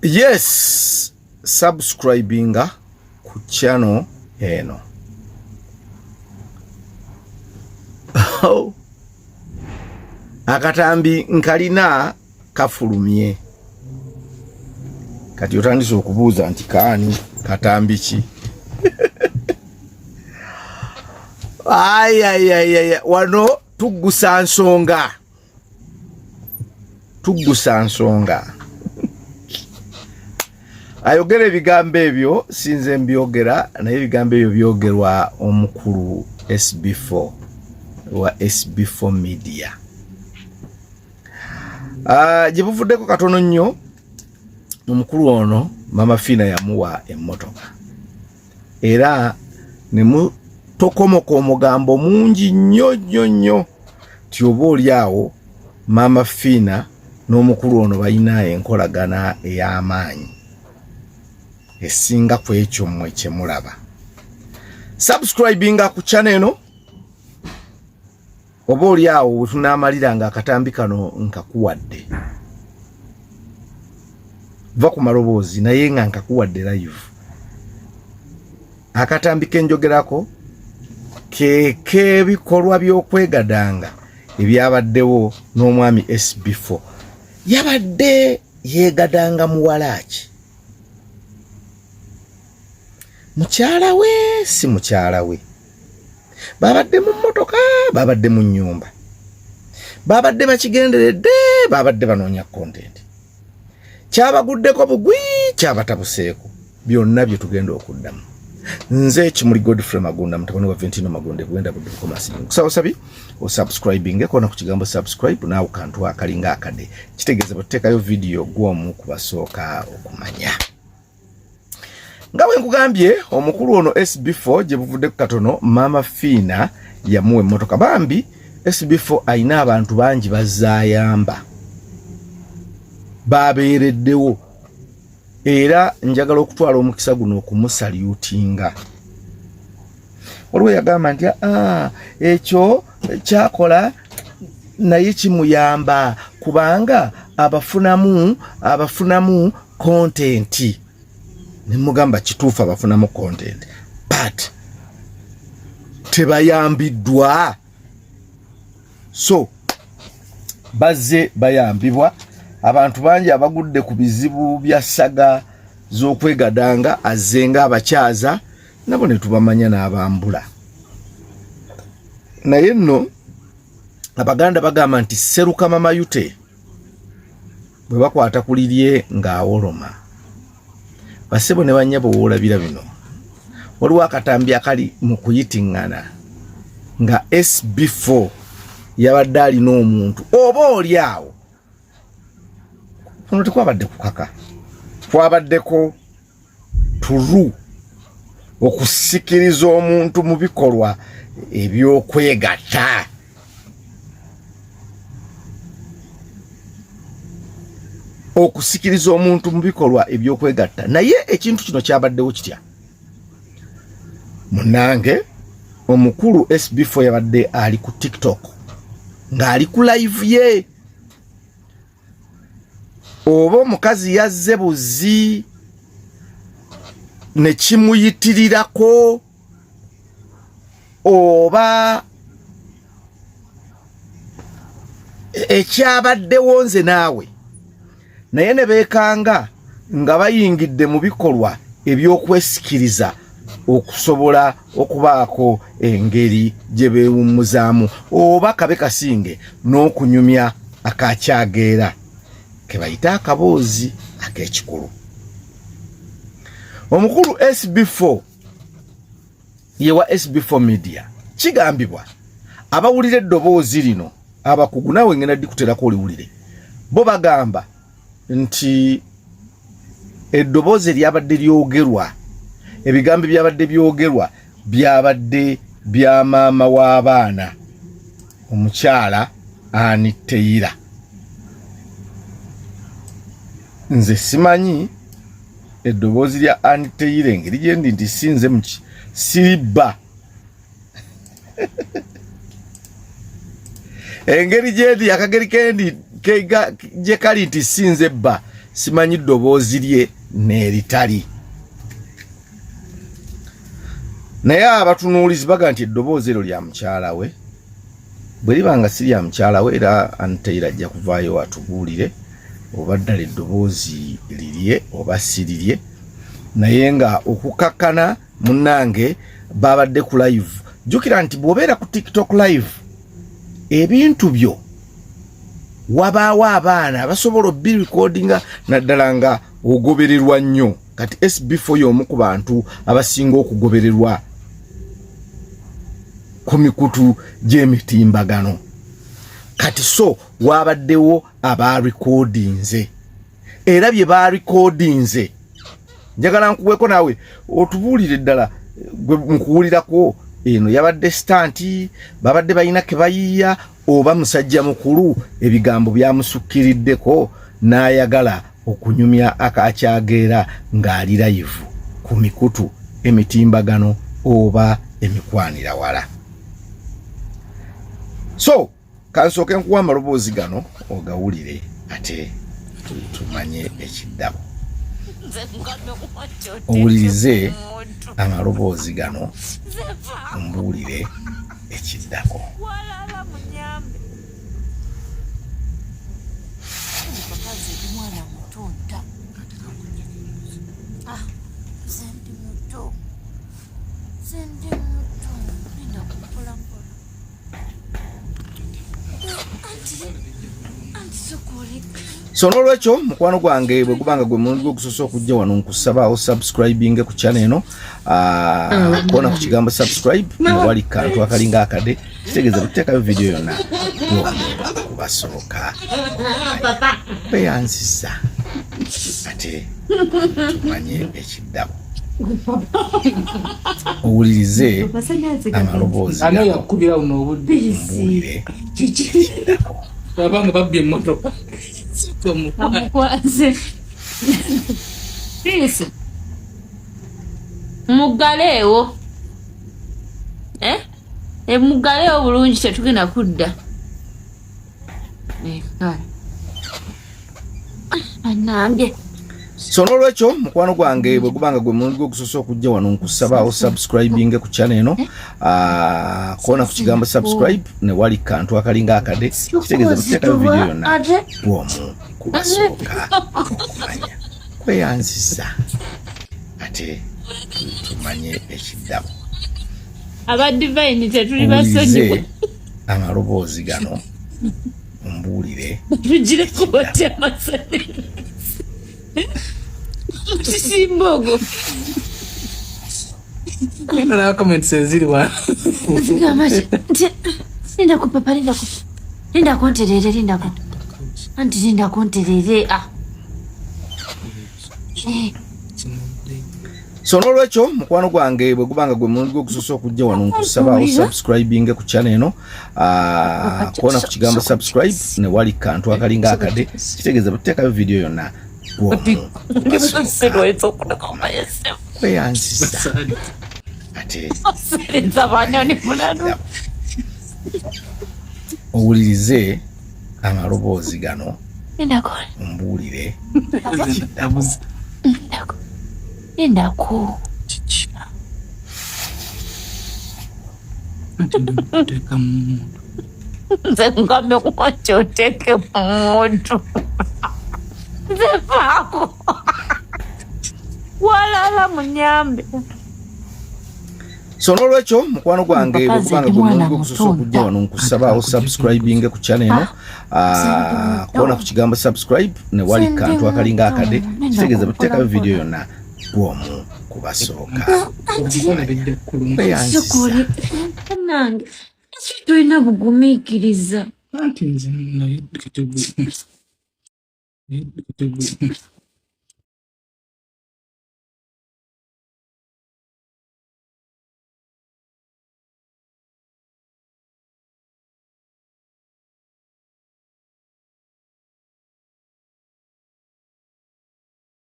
Yes, subscribinga ku channel eno. Oh. Akatambi nkalina kafulumye. Kati otandise okubuuza nti kaani katambi ki? Ayayayaya, wano tuggusa nsonga. Tuggusa nsonga. Ayogera ebigambo ebyo sinze mbyogera, naye ebigambo ebyo byogerwa omukulu SB4 wa SB4 Media. Gye buvuddeko katono nnyo, omukulu ono Mama Fina yamuwa emmotoka era ne mutokomoka omugambo mungi nnyo nnyo nnyo ti oba oli awo Mama Fina n'omukulu ono balina enkolagana ey'amaanyi esinga ku ekyo mmwe kye mulaba. Subscribinga ku channel eno, oba oli awo we tunaamalira nga akatambi kano nkakuwadde, va ku maloboozi naye nga nkakuwadde live. Akatambi kenjogerako kekebikolwa by'okwegadanga ebyabaddewo n'omwami SB4. Yabadde yeegadanga muwala ki? Mukyala we si mukyala we? Babadde mu mmotoka, babadde mu nnyumba, babadde bakigenderedde, babadde banoonya content, kyabaguddeko bugwi, kyabatabuseeko, byonna bye tugenda okuddamu. Nze Kimuli Godfrey Magunda, mutabani wa Ventino Magunda, bwenda budde bukomasi. Nkusaba osabi osubscribing kona ku kigambo subscribe, naawe kantu akalinga akade kitegeeza bwe tuteekayo vidiyo gw'omu ku basooka okumanya. Nga bwe nkugambye, omukulu ono SB4 gye buvudde ku katono Mama Fina yamuwa emmotoka. Bambi SB4 alina abantu bangi bazzaayamba babeereddewo, era njagala okutwala omukisa guno okumusalyutinga. Waliwo yagamba nti ekyo kyakola naye kimuyamba kubanga abafunamu content. Ne mugamba kituufu, abafunamu content, but tebayambiddwa. So bazze bayambibwa abantu bangi abagudde ku bizibu bya saga z'okwegadanga, azzenga abakyaza nabo ne tubamanya n'abambula. Naye nno Abaganda bagamba nti Serukama mayute bwe bakwata ku lirye ng'awoloma. Basebo ne bannyabo, woolabira bino, waliwo akatambi akali mu kuyitiŋŋana nga SB4 yabadde alina omuntu oba oli awo. Kuno tekwabadde kukaka, kwabaddeko turu okusikiriza omuntu mu bikolwa eby'okwegatta. Okusikiriza omuntu mu bikolwa eby'okwegatta. Naye ekintu kino kyabaddewo kitya? Munange omukulu SB4 yabadde ali ku TikTok ng'ali ku live ye, oba omukazi yazze buzi ne kimuyitirirako, oba ekyabaddewo nze naawe naye ne beekanga nga bayingidde mu bikolwa eby'okwesikiriza okusobola okubaako engeri gye beewummuzaamu, oba kabe kasinge n'okunyumya akakyageera ke bayita akaboozi ak'ekikulu. Omukulu SB4 ye wa SB4 Media. Kigambibwa abawulira eddoboozi lino abakugu, naawe ngenda dikuterako oliwulire, bo bagamba nti eddoboozi eryabadde lyogerwa, ebigambo ebyabadde byogerwa byabadde bya maama w'abaana omukyala Ani Teyira. Nze simanyi eddoboozi lya Ani Teyira, engeri gyendi nti sinze muki siribba, engeri gyendi akageri kendi gye kali nti sinze bba, Simanyi ddoboozi lye n'eritali, naye abatunuulizi baga nti eddoboozi eryo lya mukyala we. Bwe liba nga si lya mukyala we, era Antaira ajja kuvaayo atubuulire oba ddala eddoboozi lirye oba si lirye. Naye nga okukakkana, munnange, babadde ku live. Jjukira nti bw'obeera ku TikTok live, ebintu byo wabaawo abaana abasobola obirikodinga, naddala nga ogobererwa nnyo. Kati SB4 y'omu ku bantu abasinga okugobererwa ku mikutu gy'emitimbagano. Kati so wabaddewo abaarikodinze, era bye baarikodinze njagala nkuweeko naawe otubuulire ddala gwe nkuwulirako. Eno yabadde stunt, babadde balina ke bayiiya, oba musajja mukulu ebigambo byamusukkiriddeko n'ayagala okunyumya akakyageera ng'ali live ku mikutu emitimbagano oba emikwanira wala? So kansooke nkuwa amaloboozi gano ogawulire, ate tumanye ekiddabo. Owulirize amaloboozi gano, mbuulire ekiddako. Mwana muto nta. Ah, nze ndi muto, nze ndi muto. Linda mpola mpola. Anti sokole. So n'olwekyo, mukwano gwange, bwe gubanga gwe mulundi gwogusoose okujja wano, nkusabaawo subscribing ku channel eno. Ah, kona ku kigambo subscribe newali kantu akalinga akade, kitegeeza buteekayo vidiyo yonna kubasooka. Beyanziza, ate tumanye ekiddabo. Owulirize amaloboozi Ani gano, yakukubira buno obudde? mbuulire ekiddako. Abanga babbye emmotoka. Amukwase. Peace. Muggaleewo. Eh? E muggaleewo bulungi, tetugenda kudda. Eh, kale. Bannange. So n'olwekyo, mukwano gwange, bwe gubanga gwe mulundi gwogusoose okujja wano, nkusabaawo subscribing ku channel eno. Ah, kona ku kigambo subscribe newali kantu akalinga akade, kitegeeza buteekayo vidiyo yonna Ate bwomu kubasooka okumanya. Kweyanziza, ate tumanye ekiddabo. Aba Divine tetuli basonyiwa. Owulirize amaloboozi gano, mbuulire. Tugireko batya amasanyalaze? Kisimba ogwo. Genda na comments eziri wano. Zigamba nti lindako papa, lindako, lindako nterere, lindako, anti lindako nterere. Ah. Eh, So n'olwekyo, mukwano gwange, bwe gubanga gwe mulundi gwogusoose okujja wano, nkusabaawo subscribing ku channel eno. Ah, kona ku kigambo subscribe newali kantu akalinga akade, kitegeeza buteekayo vidiyo yonna bwomu kubasooka okumanya. Kweyanziza, ate Osereza banyoni mulalu. Owulirize amaloboozi gano, Lindako, mbuulire. Lindako, lindako. Teeka mu muntu. Nze ngambe kukwaki oteeke mu muntu. Nze faako. Walala munyambe. So n'olwekyo, mukwano gwange, bwe gubanga gwe mulundi gwogusoose okujja wano, nkusabaawo subscribing ku channel eno. Ah, kona ku kigambo subscribe newali kantu akalinga akade, kitegeeza buteekayo vidiyo yonna bwomu kubasooka. Kweyanziza. Sokole. Bannange, tolina bugumiikiriza. Anti nze naye kitegeeza.